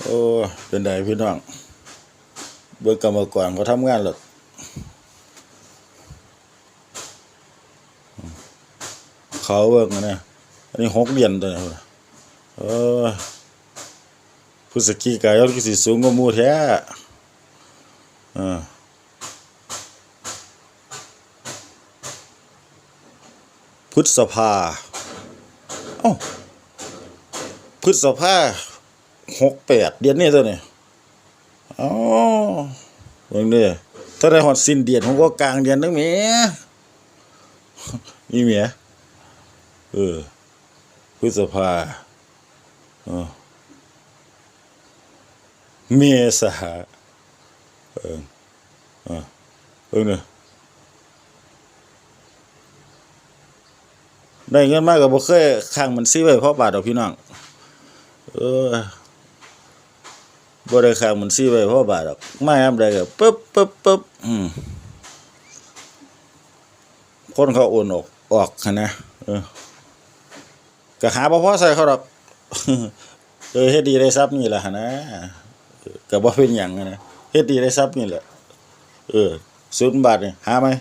ໂອ້ຍ ເປັນໃດພີ່ນ້ອງ ເບິ່ງກຳມະກອນເຂົາທຳງານໂລດ ເຂົາເບິ່ງຫັ້ນນະ ອັນນີ້ຫົກເດືອນຕົວນີ້ ເອີ ພຶດສະຈິກາຍົນຄືຊິສູງກວ່າໝູ່ແທ້ ເອີ. ພຶດສະພາ ເອົ້າ ພຶດສະພາຫົກແປດ ເດືອນນີ້ຕົວນີ້ ເອົ້າ ເບິ່ງເດີ ເທົ່າໃດຮອດສິ້ນເດືອນ ຫົວກາງເດືອນໜຶ່ງແໝ ອີແໝ ເອີ ພຶດສະພາ ເອີ ເມສາ ເອີ ເອີ ເບິ່ງເດີ ໄດ້ເງິນມາກໍບໍ່ເຄີຍຄ້າງບັນຊີໄວ້ພໍບາດດອກພີ່ນ້ອງ ເອີ ບໍ່ໄດ້ຄ້າງບັນຊີໄວ້ພໍບາດດອກ ມາຍາມໃດກໍປຶບໆໆ ອືມ ຄົນເຂົາໂອນອອກ ອອກຫັ້ນນະ ເອີ ກໍຫາບໍ່ພໍໃສ່ເຂົາດອກ ເອີ ເຮັດດີໄດ້ສ່ຳນີ້ລະຫັ້ນນະ ກໍບໍ່ເປັນຫຍັງຫັ້ນນະ ເຮັດດີໄດ້ສ່ຳນີ້ແຫຼະ ເອີ ສູນບາດນີ້ ຫາໃໝ່